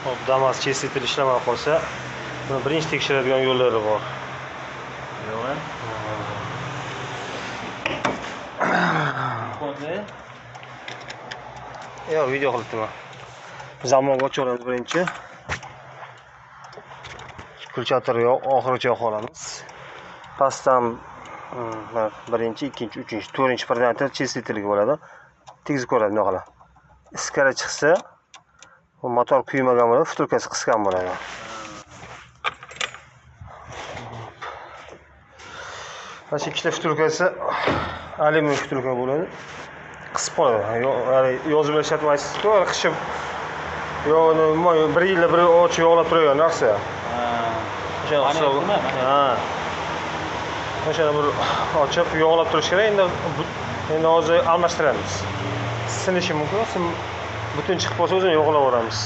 Hop, Damas чиститель ishlamay qolsa, buni birinchi tekshiradigan yo'llari bor. Yo'q. Yo'q, video qilibdiman. Zamonga ochib olamiz birinchi. Kulchator yo'q, oxirigacha yoqib olamiz. Pastdan birinchi, ikkinchi, uchinchi, to'rtinchi predmeter чиститель bo'ladi. Tekshirib ko'radi nima qiladi. Iskara chiqsa, bu motor kuymagan bo'ladi, vtulkasi qisgan bo'ladi. Mana shu ikkita vtulkasi alyumin vtulka bo'ladi. Qisib qoladi. Yozib ishlatmaysiz-ku, qishib yo bir yilda bir ochib yog'lab turadigan narsa. O'shani ha. O'shani bir ochib yog'lab turish kerak. Endi hozir almashtiramiz. Sinishi mumkin, sim butun chiqib qolsa o'zini yog'lab yuboramiz.